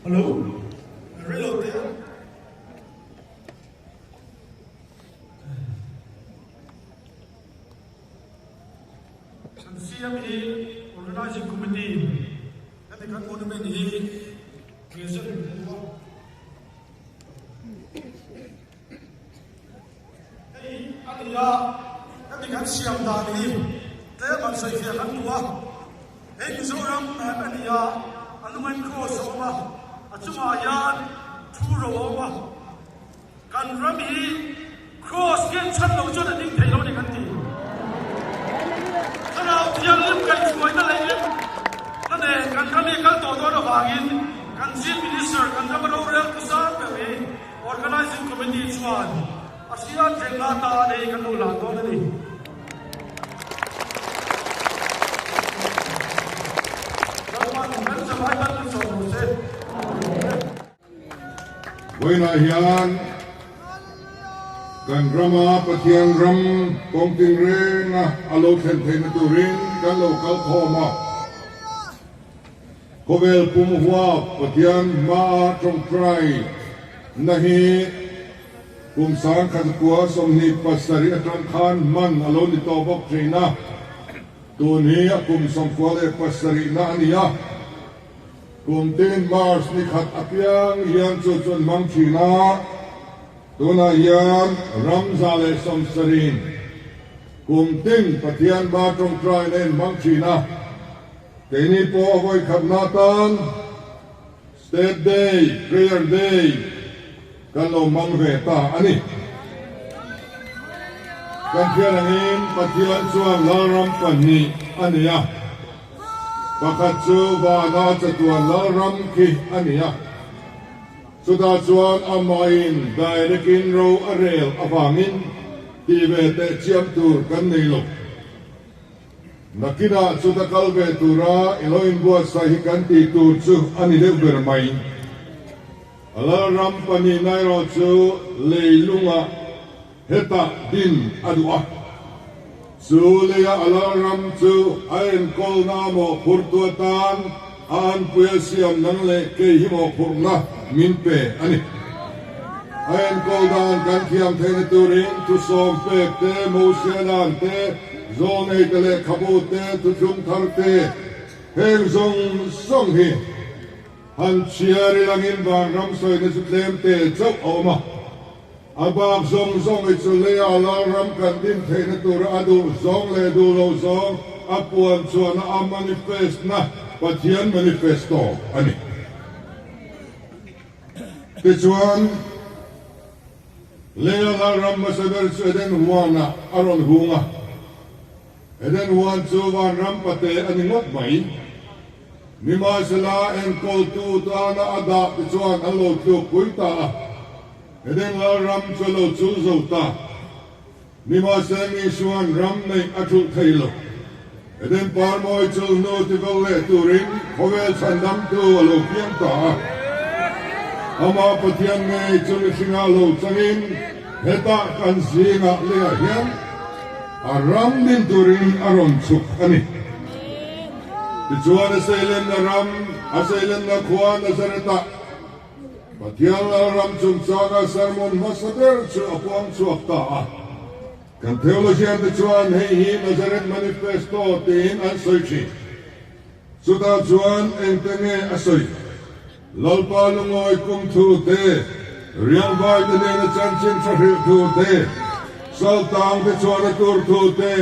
Hello, reilo te. Kan CM hi Organizing Committee heti kan monument hi present duh a. Hei a ni a, heti kan siam dan hi tlem an sawifiah kan duh a. Hei Mizoram map a ni a, a lumen cross a awm a, a chungah hian. Kan ram hi Kraws hian chhan lo chuan a ding thei lo a ni kan ti. Thlarau Thianghlim kaihhruaina leh na nen kan ram hi kal tawh dawn avangin kan Chief Minister kan rama rorel thu sang ber hi Organising Committee chuan a hriat reng nga ta a nei kan lo lah dawn a ni. Lalpan kan zavai tan min sawm rawh se. Vawiinah hian kan rama Pathian ram kawng tinrenga a lo thlen theihna turin kan lo kal khawm a. Khawvel pum huap Pathian hmaa tawngtai na hi kum 1927 atang khan hman a lo ni tawh bawk thin a, tun hi a kum 97 na a ni a. Kum tin March ni khat apiang hian chu chu an hmang thin a, tunah hian ram 170 kum tin Pathian ba tawngtaina in hmang thin a, keini pawh a vawi khatna atan State Day, Prayer Day kan lo hmang ve ta a ni. Kan hriat angin Pathian chuan Lalram pahnih a nei a. Pakhat chu vana chatuan Lalram khi a ni a, chutah chuan amahin direct-in ro a rel avangin tih ve teh chiam tur kan nei lo. Nakinah chuta kal ve tura i lo inbuatsaih hi kan tih tur chu a ni deuh ber mai. A Lalram pahnihna erawh chu leilungah Hetah din a duh a, chu leia a lalram chu a enkawlna mawhphurtu atan a anpui a siam nang leh kei hi mawhphurhna min pe a ni. A enkawl dan kan thiam theihna turin thusawm pek te, Mosia dan te, Zawlnei te lehkhabu te, thuthlung thar te, heng zawng zawng hi han chhiar ilangin vanram sawina chu tlem te chauh a awm a. A bak zawng zawng hi chu leia lalram kan din theihna tura a duh zawng leh duh lo zawng a puan chhuahna a manifest-na Pathian manifesto a ni. Tichuan, leia lalram hmasa ber chu Eden huanah a rawn hung a. Eden huan chu vanram pate a ni ngawt mai. Nimahsela, enkawltu tana a dah te chuan an lo tlukpui ta a. Eden lalram chu a lo chul zo ta. Nimahse Misuan ram neih a thulh thei lo. Eden parmawi chul hnu ti vel leh turin khawvel chhandamtu a lo piang ta a. Amah Pathian ngei chu mihringah lo changin hetah kan zingah leiah hian a ram din turin a rawn chhuk a ni. Tichuan a seilenna ram, a seilenna khua Nazareth-ah Pathian Lalram chungchanga sermon hmasa ber chu a puang chhuak ta a. Kan theologian te chuan hei hi Nazareth Manifesto tiin an sawi thin. Chutah chuan engte nge a sawi? Lalpa lungawi kum thu te, riangvai te nena chanchin tha hrilh thu te, saltang te chhuahna tur thu te,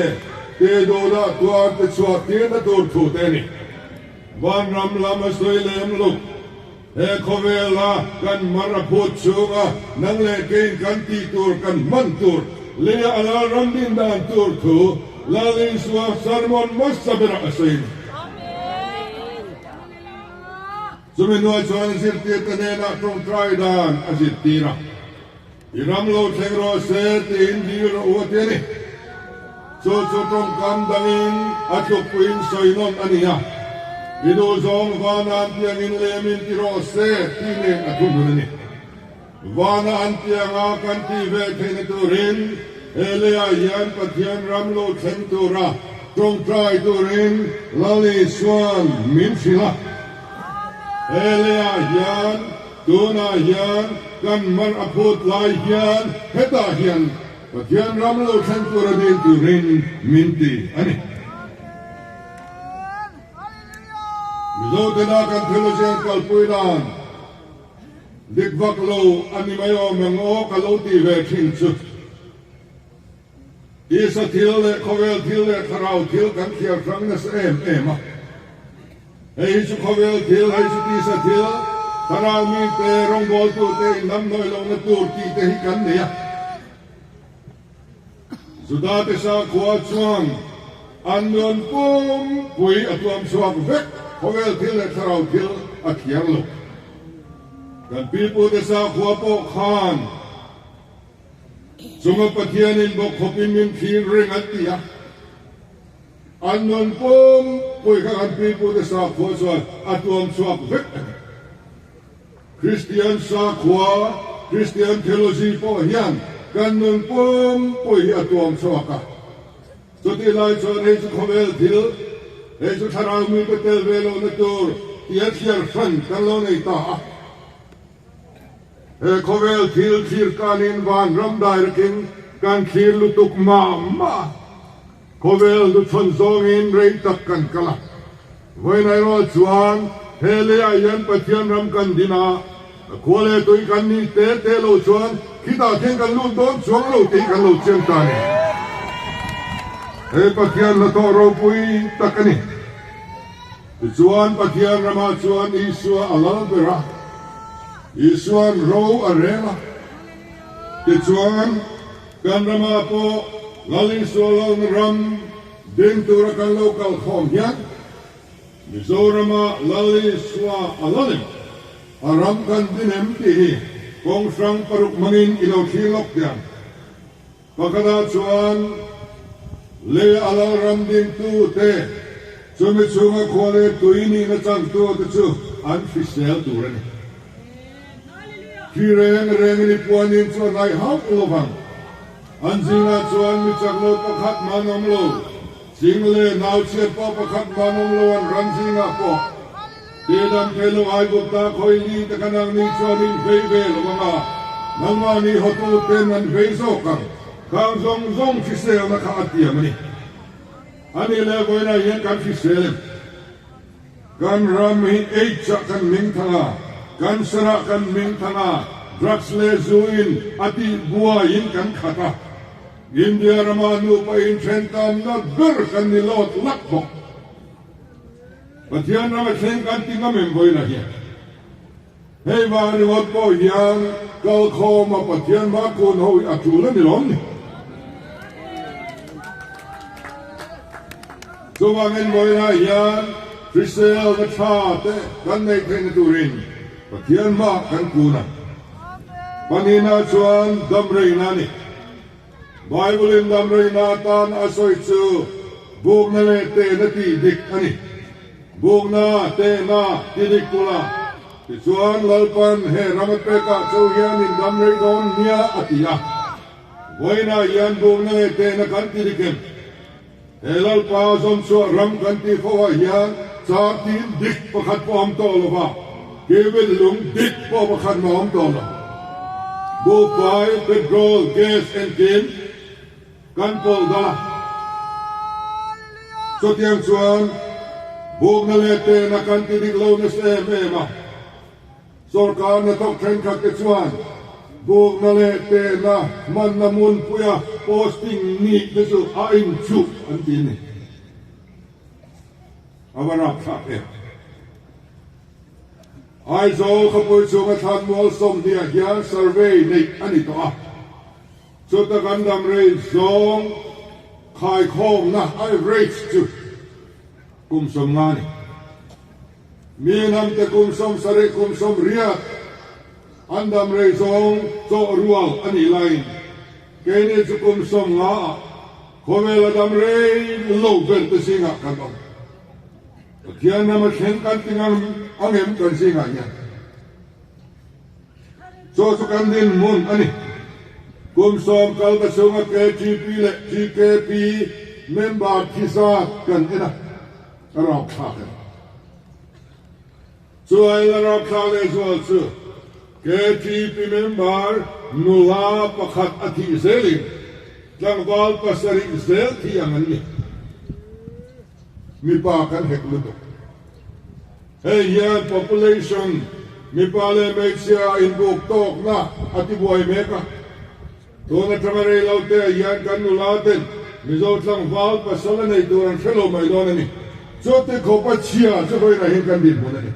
tihduhlah tuar te chhuah tirna tur thu te a ni. Vanram lam a sawi lem lo. He khawvela kan mar a phut chhunga nang leh keiin kan tih tur kan hman tur leia a lalram din dan tur thu Lal Isua sermon hmasa berah a sawi. Chumi hnuai chuan zirtirte hnenah tawngtai dan a zirtir a. I ram lo thleng rawh se tiin dil rawh u a ti a ni. Chu chu tawngkam dangin a tlukpuiin sawi nawn a ni a, I duhzawng vana an tiangin lemin ti rawh se tih nen a thuhmun a ni. Vana an tianga kan tih ve theihna turin he leiah hian Pathian ram lo thleng tura tawngtai turin Lal Isua'n min hrilh a. He leiah hian Tunah hian kan mar a phut lai hian hetah hian Pathian ram lo thleng tura dil turin min ti a ni. Mizo tena kan theologian kalpui dan dik vak lo a ni mai awm ang aw ka lo tih ve thin chu. Tisa thil leh khawvel thil leh thlarau thil kan thliar hrang nasa em em a. Hei hi chu khawvel thil, hei chu tisa thil. Thlarau mite, rawngbawltute inhnamhnawih lohna tur tih te hi kan nei a. Judate sakhua chuan an nun pumpui a tuam chhuak vek, khawvel thil leh thlarau thil a thiar lo. Kan pipute sakhua pawh khan chunga Pathianin bawk khawpin min thlir reng an ti a. An nun pumpui kha kan pipute sakhua chuan a tuam chhuak vek a ni. Kristian sakhua, Christian theology, pawh hian kan nun pumpui hi a tuam chhuak a. Chutih lai chuan hei chu khawvel thil, hei chu thlarau mite tel ve lohna tur tia thliar hran kan lo nei ta a. He khawvel thil thlir kanin vanram dairakin kan thlir lutuk mah mah a. Khawvel duchhawn zawngin rei tak kan kal a, vawiin erawh chuan he leiah hian Pathian ram kan din a, a khua leh tui kan nih te te lo chuan khitah khian kan lut dawn chuang lo tih kan lo chiang ta a ni. He Pathian hnathawh ropui tak a ni. Tichuan Pathian ramah chuan Isua a lal ber a, Isua'n ro a rel a, tichuan, Kan ramah pawh Lal Isua lalna ram ding tura kan lo kal khawm hian Mizorama Lal Isua a lal em, a ram kan din em tih hi kawng hrang paruk hmangin i lo thlir lawk teh ang. Pakhatah chuan leia a lal ram dingtute chumi chhunga khua leh tui nihna changtute chu an hrisel tur a ni. Khi reng rengin i puanin chu a hnaih hauh lo vang. An zingah chuan mi chak lo pakhat man awm lo, ching leh nau chhiat pawh pakhat man awm lo an ran zingah pawh. Tidam thei lo Aigupta khawi li te kha nangni chuan in vei ve lo ang a, nangmahni hotu ten an vei zawk ang. Khang zawng zawng hriselna kha a tiam a ni. Ani leh vawiinah hian kan hrisel em? Kan ram hi AIDS ah kan hming thang a, cancer ah kan hming thang a, drugs leh zu in a tih buaiin kan khat a. India rama nupa inthen tamna ber kan ni lawt lak bawk. Pathian rama thleng kan ti ngam em vawiinah hian? Hei vang ringawt pawh hian kalkhawma Pathian hma kun ho hi a tul a ni lawm ni. Chuvangin vawiinah hian hriselna tha te kan neih theihna turin Pathian hma kan kun a. Pahnihna chuan damreina a ni. Bible-in damreina atan a sawi chu bukna leh tehna tih dik a ni. Bukna, tehna, ti dik tula. Tichuan Lalpan he ram a pekah cho hian in dam rei dawn nia a ti a. Vawiinah hian bukna leh tehna kan ti dik em? He Lalpa zawmchhuah ram kan tih fo ah hian char tin dik pakhat pawh a awm tawh lo va, cable lung dik pawh pakhat mah a awm tawh lo. Buhfai, petrol, gas engkim kan pawlh dal a. Chutiang chuan bukna leh tehna kan ti dik lo nasa em em a. Sorkar hnathawk thenkhat te chuan bukna leh tehna hmanna hmunpuia posting nih te chu a inchuh an ti a ni. A va rapthlak em. Aizawl khawpui chhunga thlanmual 20 ah hian survey neih a ni tawh a. Chuta kan dam rei zawng khaikhawmna average chu kum 50 a ni. Mi hnamte kum 70 kum 80 an dam rei zawng chawh rual a nih laiin keini chu kum 50 ah khawvel a dam rei lo ber te zingah kan awm. Pathian ram a thleng kan ti ngam ang em kan zingah hian. Chaw chu kan dinhmun a ni. Kum 10 kal ta chhunga KTP leh TKP member thi zat kan en a, a rapthlak a ni. Chuai la rapthlak lehzual chu KTP member nula pakhat a thih zelin tlangval pasarih zel thi ang an ni. Mipa kan hek lutuk. Hei hian population, mipa leh hmeichhia inbuk tawkna a tibuai mek a. Tun atanga rei lo te hian kan nula ten Mizo tlangval pasal a nei tur an hre lo mai dawn a ni. Chuti khawpa chhia chu vawiinah hian kan dinhmun a ni.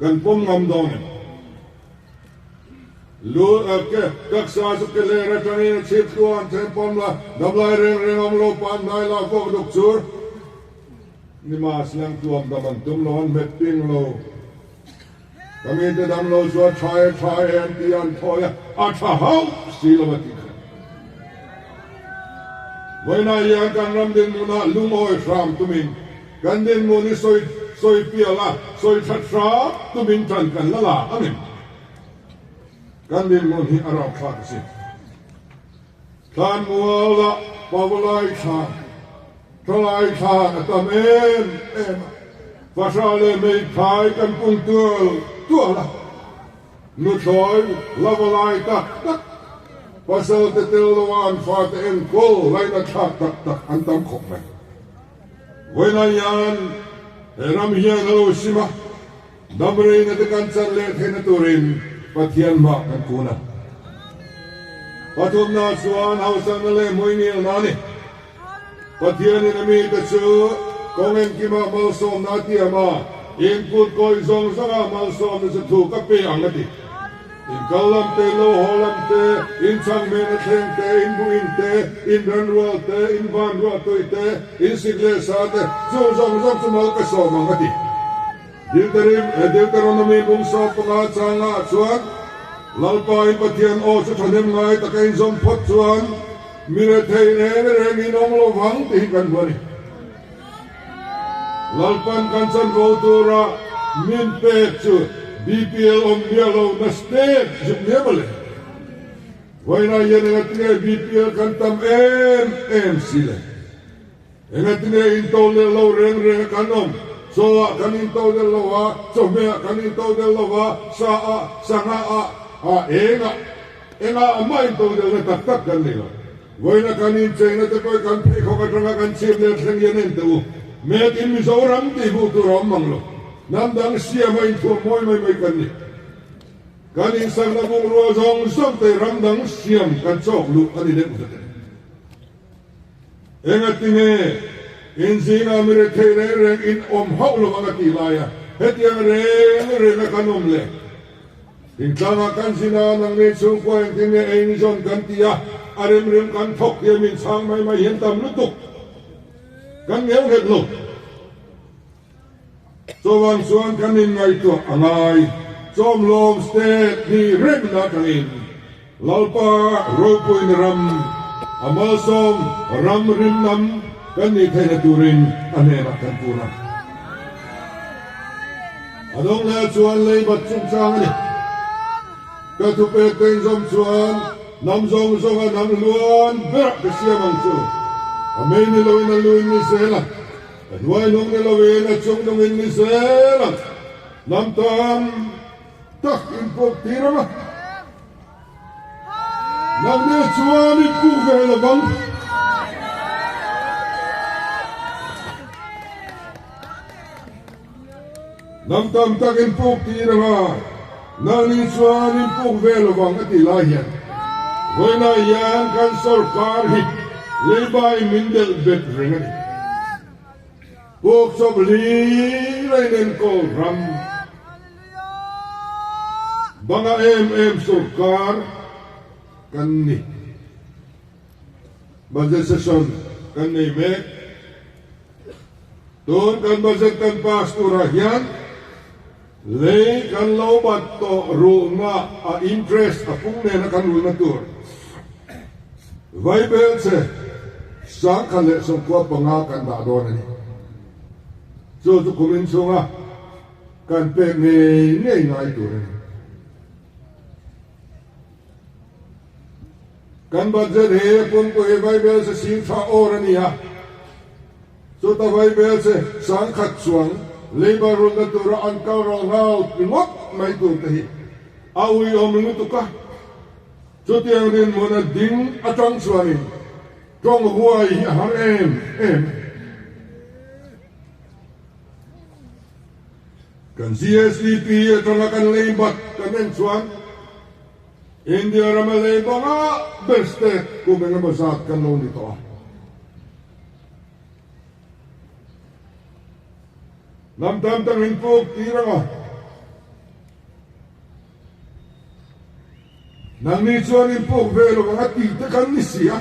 Kan pawm ngam dawn em? Lu ke taksa chu ke ler atangin a chhip tluan then pawm la, damlai reng reng awm lo pan hnai la vawk duk chur. Nimas lang tluam dam an tum lo, an hmet ping lo. Ka mite dam lo chu a tha e tha e an ti a, an thawi a, a tha hauh si lo a ti kha. Vawiinah hian kan ram dinhmunah lungawi hram tumin kan dinhmun hi sawi sawi pial a, sawi that hram tumin tan kan la la a ni. Kan dinhmun hi a rapthlak a si. Thlanmuala Pavalai thlan, Thalai thlan a tam em em a, Fahra leh Meithai kan pung tual tual a, Nuthlawi Lavalai tak tak, pasal te tel loa an fate enkawl laina thlak tak tak an tam khawp mai. Vawiinah hian he ram hian a lo sim a, Damreina te kan chan leh theihna turin Pathian hmah kan kun a. Pathumna chuan hausakna leh hmuingilna a ni. Pathianin a mite chu kawng engkimah malsawmna a tiam a, inkut kawih zawng zawngah malsawmna chu thu ka pe ang a ti. In kal lam te, lo haw lam te, in chhangmen a thleng te, in buh in te, in ranrual te, in vanruah tui te, in sik leh sa te, chung zawng zawng chu mal ka sawm ang a ti. Deuteronomy bung 15 changah chuan, Lalpa in Pathian aw chu thahnem ngai taka inzawm phawt chuan mi rethei reng reng in awm lo vang tih hi kan hmu a ni. Lalpan kan chanvo tura min pek chu BPL awm miah lo na state zuk nia mawle. Vawiinah hian engatinge BPL kan tam em em si le? Engatinge into leh lo reng reng a kan awm? Chaw ah kan into del lo a, chawhmeh ah kan into del lo a, sa ah, sangha ah, ah eng ah, engah mah into delna tak tak kan nei lo. Vawiina kan incheina te pawh kan pheikhawk atanga kan chhip leh thleng hian en teh u. Made in Mizoram tih hmuh tur a awm mang lo. Hnam dang siam a inthuam mawi mai mai kan ni. Kan insakna bungrua zawng zawng te ram dang siam kan chawk luh a ni deuh vek e. Engatinge in zingah mi rethei reng reng in awm hauh lo ang a tih laia hetiang reng reng a kan awm le? Thingtlangah kan zin a, nangni chhungkua engtin nge ei ni zawn kan ti a, a rem rem kan thawk tih a min chhang mai mai hian tam lutuk kan ngeu nghet lo. Chuvang chuan kan inngaihtuah a ngai, chawmlawm state ni rengna atangin Lalpa ropuina ram, a malsawm ram rimnam kan nih theihna turin a hnenah kan kun a. A dawng leh chuan leibat chungchang a ni. Ka thupek te inzawm chuan hnam zawng zawnga hnam hluan berah ka siam ang chu. A mei ni loin a luin ni zel a, a hnuai hnung ni loin a chung nungin ni zel ang. Hnam tam tak inpuk tir ang a. Nangni chuan i puk ve lo vang. Hnam tam tak in puk tir ang a, nangni chuan in puk ve lo vang a tih lai hian vawiinah hian kan sorkar hi leibai min delh bet reng a ni. Puk chawp hlir a inenkawl ram banga em em sorkar kan ni. Budget session kan nei mek. Tun kan budget kan pass turah hian lei kan lo bat tawh ruhna a interest a pung nena kan rulna tur vaibel che 1095 kan dah dawn a ni. Chu chu kum inchhunga kan pek ngei ngei ngai tur a ni. Kan budget hi pumpui vaibel che sing tha awr a ni a, chuta vaibel che 10,000 chuang labour rulna tura an kal ral nghal ringawt mai tur te hi a uiawm lutuk a. Chutiang dinhmun a ding atang chuanin tawng huai hi a har em em. Kan GSDP atanga kan lei bat kan en chuan India rama lei banga ber state kum engemaw zat kan lo ni tawh a. Hnam tam tak in puk tir ang a. Nangni chuan in puk ve lo ang a tih te kan ni si a.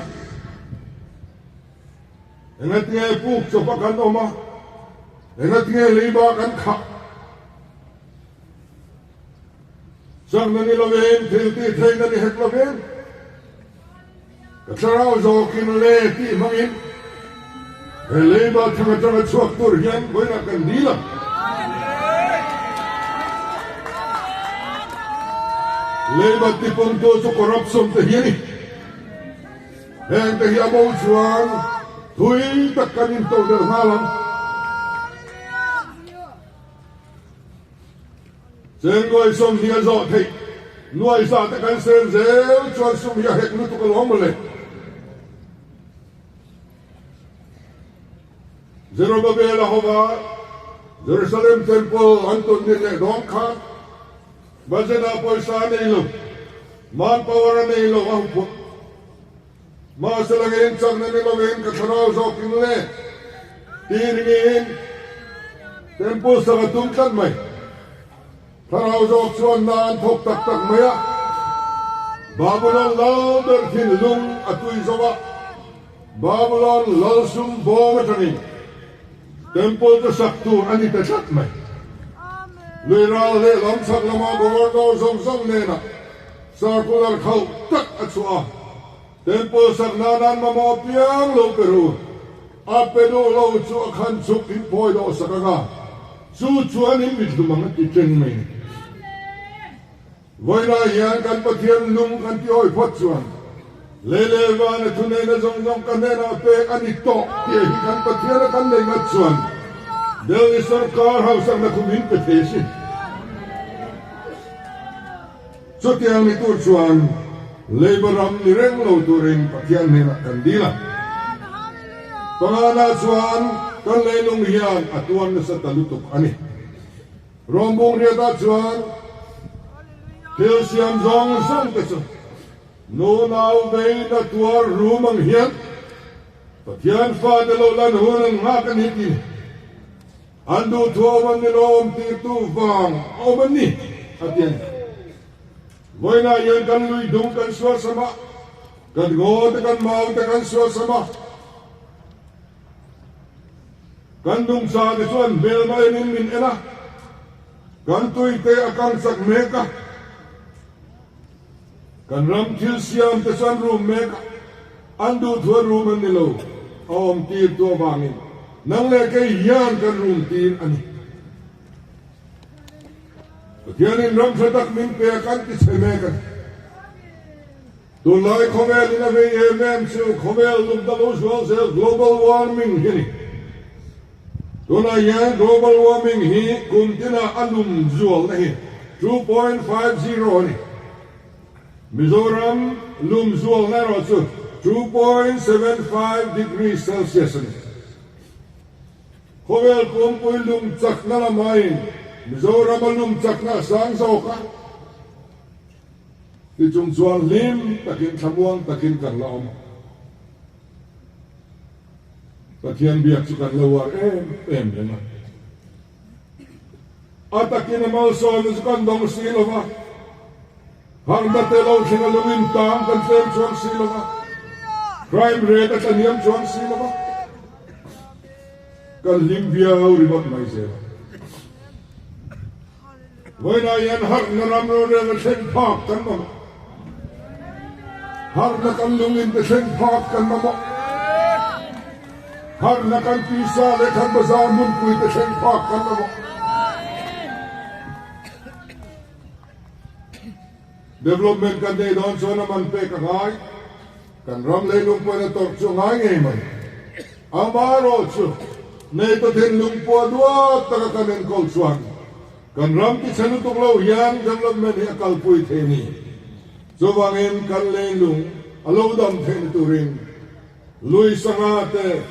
Engatinge puk chawpa kan awm a, engatinge leiba kan khah? Chakna ni lovin, thil tih theihna ni hek lovin, ka thlarau zawkin le tih hmangin he leiba thang atanga chhuak tur hian vawiinah kan dil ang. Leiba tipawngtu chu corruption te hi a ni. Heng te hi a bo chuan thui tak kan intodelh nghal ang. Chengnuai 20 a zawh theih nuai zah te kan sen zel chuan sum hi a hek lutuk alawm mawle. Zerubbabel a hova Jerusalem Temple an tun ni leh dawn khan budget ah pawisa a nei lo, manpower a nei lo a huphut. Mahse langin chakna ni lovin ka thlarau zawkin le tiringin Temple sak a tum tlat mai. Thlarau zawk chuan na an thawk tak tak mai a, Babulon lal ber thinlung a tui zo a, Babulon lal sum bawm atangin Temple chu sak tur a ni ta tlat mai. Lui ral lehlam chhak lama Governor zawng zawng nenah Circular khauh tak a chhuah a, Temple sak nan an mamawh piang lo pe ru, a pe duh lo chu a khan chhuk in phawi dawh sak ang a, chu chuan in mithlum ang a ti teng mai ni. Vawiinah hian kan Pathian lung kan ti awi phawt chuan lei leh vana thuneihna zawng zawng ka hnenah pek a ni tawh tih hi kan Pathiana kan nei ngat chuan Delhi sorkar hausakna khum in pe thei a si. Chutiang ni tur chuan Labour ram ni reng lo turin Pathian hnenah kan dil a. Pangana chuan kan leilung hian a tuar nasa ta lutuk a ni. Rawngbung riatah chuan thil siam zawng zawng te chu nunau veina tuar rum ang hian Pathian fate lo lan hun an nghak a ni tih An duhthu awm an ni lo, awm tirtu vang a awm an ni, a ti a ni. Vawiinah hian kan lui dung kan sualsam a, kan ngaw te kan mau te kan sualsam a, kan nungcha te chuan hmelma enin min en a, kan tui te a kang chak mek a, kan ram thil siam te chuan rum mek a. An duhthua rum an ni lo, a awm tirtu avangin nang leh kei hian kan rum tir a ni. Pathianin ram tha tak min pe a kan ti chhe mek a ni. Tunlai khawvelin a vei em em chu khawvel lumna lo zual zel global warming hi a ni. Tunah hian global warming hi kum tinah a lum zualna hi 2.50 a ni. Mizoram lum zualna erawh chu 2.75 degree Celsius a ni. Khawvel pumpui lum chakna lamaiin Mizorama lum chakna a sang zawk a, tichung chuan hlim takin thlamuang takin kan la awm a. Pathian biak chu kan la uar em em reng a. A takin a malsawmna chu kan dawng si lo va, harhna te lo thleng a lungin tang kan tlem chuang si lo va, crime rate a tlahniam chuang si lo va, kan hlim viau ringawt mai zel a. Vawiinah hian harhna ram rorel a thleng phak kan mamawh. Harhna kan lungin te thleng phak kan mamawh. Harhna kan pisa leh kan bazar hmunpui te thleng phak kan mamawh. Development kan nei dawn chuan a man pek a ngai. Kan ram leilung pawhin a tawrh chu a ngai ngei mai. Amaherawhchu, NATO thinlung pawh duat taka kan enkawl chuan kan ram tichhe lutuk lo hian development hi a kalpui thei a ni. Chuvangin kan leilung a lo dam theihna turin lui sangha te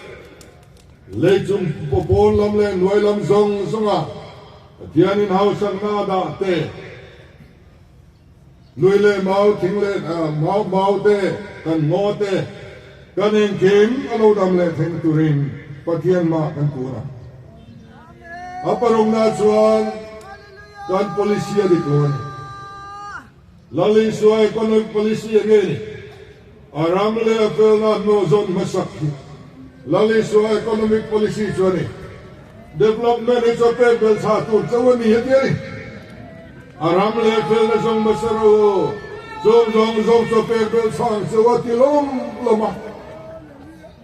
leichung pawn lam leh hnuai lam zawng zawnga Pathianin hausakna a dah te, Lui leh mau, thing leh mau mau te, kan ngaw te, kan engkim a lo dam leh theihna turin Pathian mah kan kun a. A parukna chuan kan policy a dik lo a ni. Lal Isua economic policy eng nge ni? A ram leh a felna hnawh zawn hmasak hi Lal Isua economic policy chu a ni. Development hi chu a pek belh chhah tur chauh a ni a ti a ni. A ram leh felna zawng hmasa ro aw, chung zawng zawng chu a pek belh chhah ang chauh a ti lawm lawm a.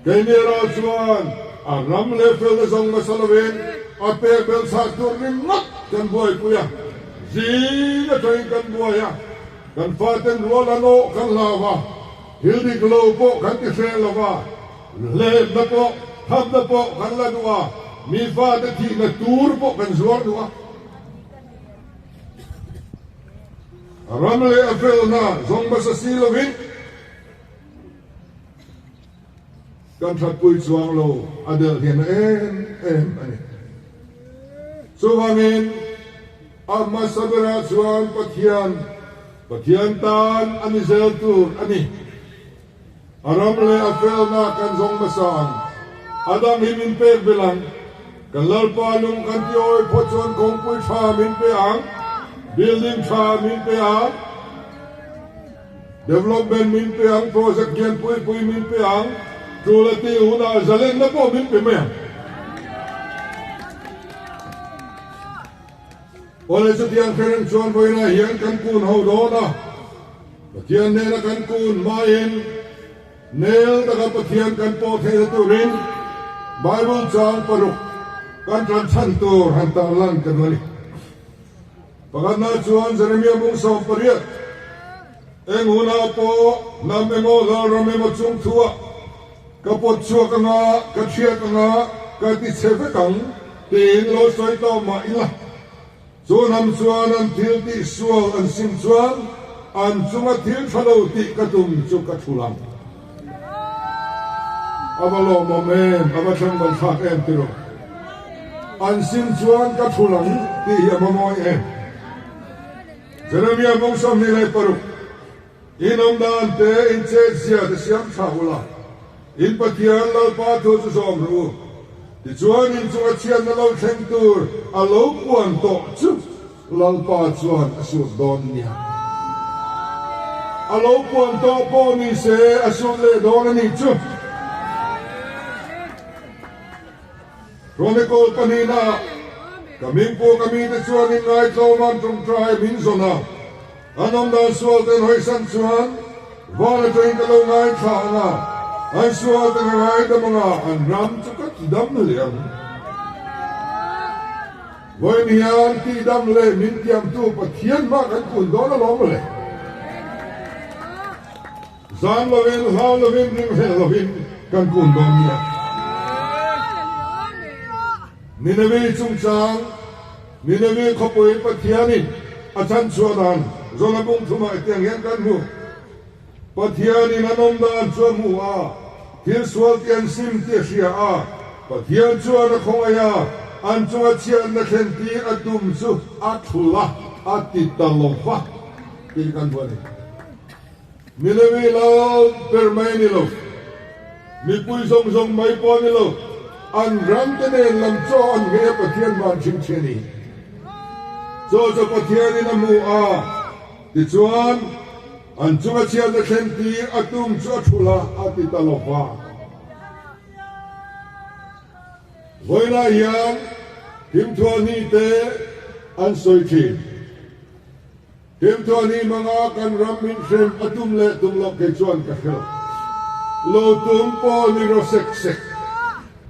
Keini erawh chuan a ram leh felna zawng hmasa lovin a pek belh chhah tur ringawt kan buaipui a, zing atangin kan buai a, kan faten rual an awh kan hlau a, thil dik lo pawh kan ti hreh lo va, hlehna pawh, thapna pawh kan la duh a, mi fate thihna tur pawh kan zuar duh a. A ram leh a felna zawng hmasa si lovin, Kan thatpui chuang lo a delh hian a em em a ni. Chuvangin a hmasa berah chuan Pathian, Pathian tan a ni zel tur a ni. A ram leh a felna kan zawng hmasa ang. A dang hi min pek belh ang. Kan Lalpa lung kan ti awi phawt chuan kawngpui tha min pe ang, building tha min pe ang. Development min pe ang, project lian pui pui min pe ang, tul a tih hunah zalenna pawh min pe mai ang. Awle chutiang khereng chuan vawiinah hian kan kun ho dawn a, Pathian hnena kan kun hmain nel taka Pathian kan pawh theihna turin Bible chang paruk kan tanchhan tur han tarlan ka duh a ni. Pakhatna chuan Jeremia bung 18, Eng hunah pawh hnam emaw lalram emaw chung thuah ka pawt chhuak anga, ka thiat anga, ka ti chhe vek ang tiin lo sawi tawh mah ila. Chu hnam chuan an thil tih sual an sim chuan an chunga thil tha lo tih ka tum chu ka thul ang. A va lawmawm em, a va thlang thlak em ti rawh. An sim chuan ka thul ang tih hi a va mawi em. Jeremia bawng 26, In awm dan te, in chet zia te siam tha ula, in Pathian Lalpa thu chu zawm rawh u. Tichuan in chunga chhiatna lo thleng tur a lo puan tawh chu Lalpa chuan a sut dawn nia. A lo puan tawh pawh ni se a sut leh dawn a nih chu. Chronicle pahnihna ah ka mingpu ka mite chuan in ngaitlawm an tawngtai min zawn a, an awm dan sual ten hawisan chuan van atangin ka lo ngaithla ang a, an sual te ka ngaidam ang a, an ram chu ka tidam leh ang. Vawiin hian tihdam leh min tiamtu Pathian hma kan kun dawn alawm le. Zan lovin, hlau lovin, ringhlel lovin kan kun dawn nia. Nineveh chungchang, Nineveh khawpui Pathianin a chhanchhuah dan Jona bung thumah hetiang hian kan hmu. Pathianin an awm dan chu a hmu a, thil sual tih an sim tih a hria a, Pathian chuan a khawngaih a, an chunga chhiatna thlen tih a tum chu a thul a, a ti ta lo va tih kan hmu a ni. Nilevi lal ber mai a ni lo, mipui zawng zawng mai pawh a ni lo, an ramte nen lam chaw an nghei a Pathian van chhingchhe a ni. Chaw chu Pathianin a hmu a, tichuan, An chunga chhiatna thlen tir a tum chu a thul a, a ti ta lo va. Vawiinah hian Thimthuahni te an sawi thin. Thimthuahni hmanga kan ram min hrem a tum leh tum loh kei chuan ka hre lo. Lo tum pawh ni rawh sek sek.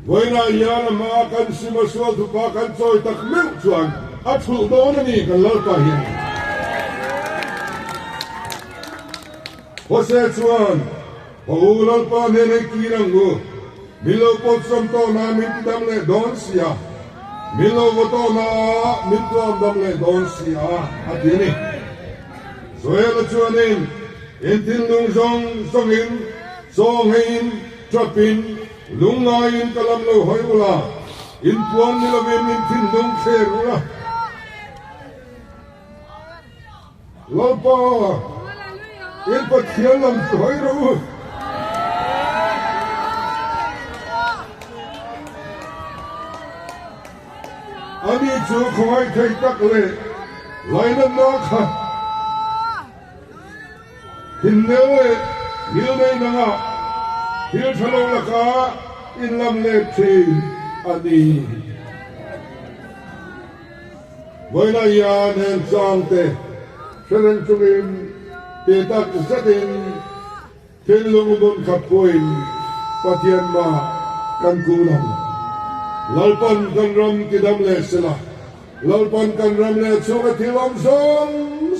Vawiinah hian a hmaa kan sim a sual thupa kan chawi tak meuh chuan a thulh dawn a ni kan Lalpa hian. Hose chuan, Haw u Lalpa hnen ei kir ang u, min lo pawt sawm tawh na min ti dam leh dawn si a, min lo vaw tawh na min tuam dam leh dawn si a, a ti a ni. Joela chuanin in thinlung zawng zawngin chaw ngheiin tap in, Lungngaiin ka lam lo hawi ula, inpuan ni lovin in thinlung thler ula. Lalpa, in Pathian lam chu hawi rawh u. Ani chu khawngaih thei tak leh lainatna kha. Thinleu leh thil nei danga thil tha lo laka inlam let thin a ni. Vawiina hian heng changte hre reng chungin ti tak zetin thinlung hmun khat pawhin Pathian mah kan kun ang. Lalpan kan ram tidam leh sela, Lalpan kan ram leh chhunga thil awm zawng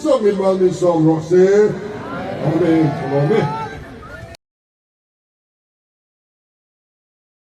zawngin mal min sawm rawh se. Amen. Ka lawm e.